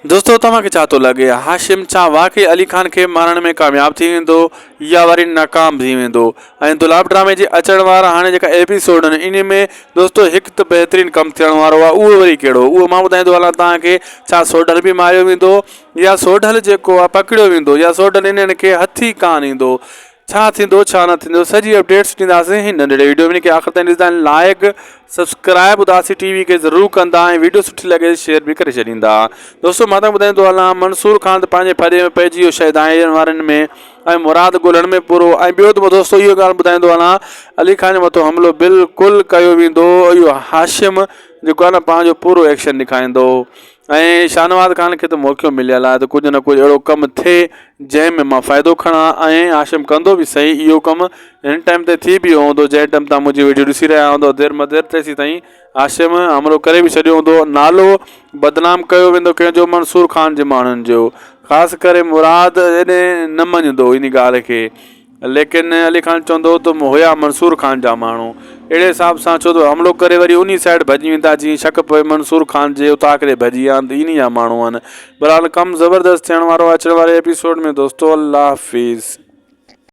دوستو توهان کي ڇا ٿو لڳي هاشم ڇا واقعي علي خان کي مارڻ ۾ ڪامياب ٿي ويندو يا وري ناڪام ٿي ويندو ۽ دولاب ڊرامي جي اچڻ وارا هاڻي جيڪا ايپيسوڊ آهن انهي ۾ دوستو هڪ ته بهترين ڪم ٿيڻ وارو آهي اهو وري ڪهڙو اهو مان ٻڌائيندو هلان توهان کي ڇا سوڍل به ماريو ويندو يا سوڍل جيڪو آهي پڪڙيو ويندو يا سوڍل انهن کي هٿ ئي ڪانه ايندو ڇا ٿيندو ڇا نه ٿيندو سڄي اپڊيٽس ڏينداسين هن ننڍڙي ويڊيو ۾ کي آخر تائين ڏسندا لائڪ سبسڪرائب اداسي ٽي وي کي ضرور ڪندا ۽ ويڊيو سٺي لڳي شيئر به ڪري ڇڏيندا دوستو مان تان ٻڌائيندو هلان منصور خان ته پنهنجي ڦري ۾ پئجي ويو شهدائين وارن ۾ ۽ مراد ڳولڻ ۾ پورو ۽ ٻيو ته دوستو اهو ڳالهه ٻڌائيندو هلان علي خان جي مٿو حملو بلڪل ڪيو ويندو اهو هاشم جيڪو آهي نه پنهنجو پورو ايڪشن ڏيکاريندو ۽ شاهنواز خان کي ته موقعو مليل آهي ته ڪجهه نه ڪجهه اهڙو ڪم ٿئي جنهن ۾ مان فائدو کڻان ۽ هاشم ڪندو به سهي اهو ڪم هن ٽائيم تي ٿي به ويو هوندو جنهن ٽائيم تان منهنجي ويڊيو ڏسي رهيا هوندو دير مدير تيسين تائين هاشم حملو ڪري به ڇڏيو هوندو نالو بدنام ڪيو ويندو ڪنهن جو منصور خان جي ماڻهن جو خاص ڪري مراد ايڏي نه مڃندو ان ڳالهه کي ليڪن علي خان چوندو هو ته هيا منصور خان جا ماڻهو اهڙي حساب سان ڇو ته حملو ڪري وري انهي سائيڊ ڀڄي ويندا جيئن شڪ پوي منصور خان جي اوطاق ڏي ڀڄي ويا آهن ته انهي جا ماڻهو آهن بهرحال ڪم زبردست ٿيڻ وارو آهي اچڻ واري ايپيسوڊ ۾ دوستو الله حافظ.